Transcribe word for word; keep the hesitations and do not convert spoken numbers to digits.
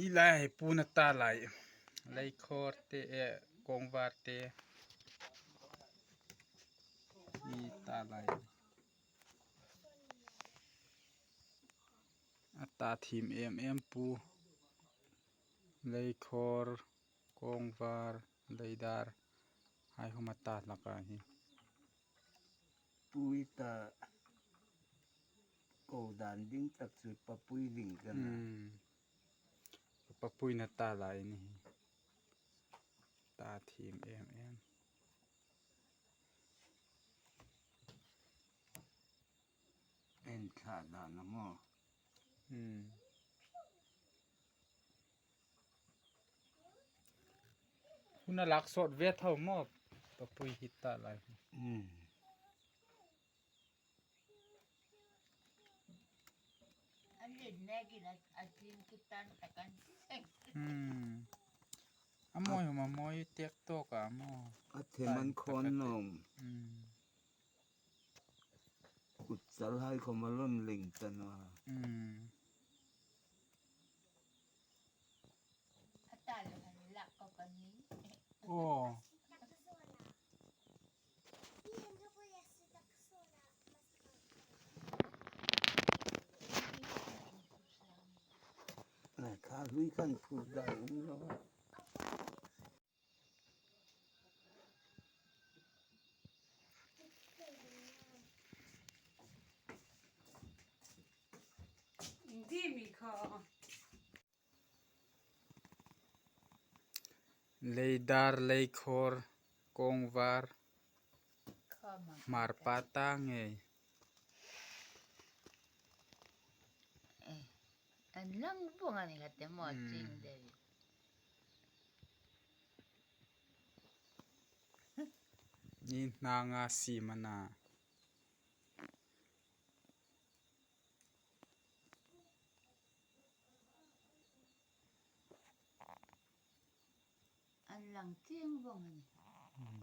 Hi lai hi pu'n a ta lai. Leikhor te, eh, Kawngvar te. Hi ta lai. A ta thiem em em pu. Leikhor, Kawngvar, Leidar. Hai khom a ta hlak a hi. Pui ta ko dan ding tak chu papui ding ka na. Hmm. Papui'n a ta lai ni hi. Ta thiem em em. En thla dan a maw. Hmm. Hun a lak sawt ve tho maw, papui hi ta lai. Hmm. An len nekin a, a tin ki tan tak an seng. Hmm. A mawi hum a mawi tek tawk a maw. A them an khawn nawm. Hmm. Kut chal hai khom a lon leng ta naw. Hmm. A ta le han lak ko ka ni. Aw. Nai kha hlui khan phur dan um lo. Leidar, Leikhor, Kawngvar, Hmarpa ta ngei. Eh, an lang vawng a ni kha te maw. Hmm. Ching de. Ni hna nga siem a na. An lang chieng vawng a ni. Hmm.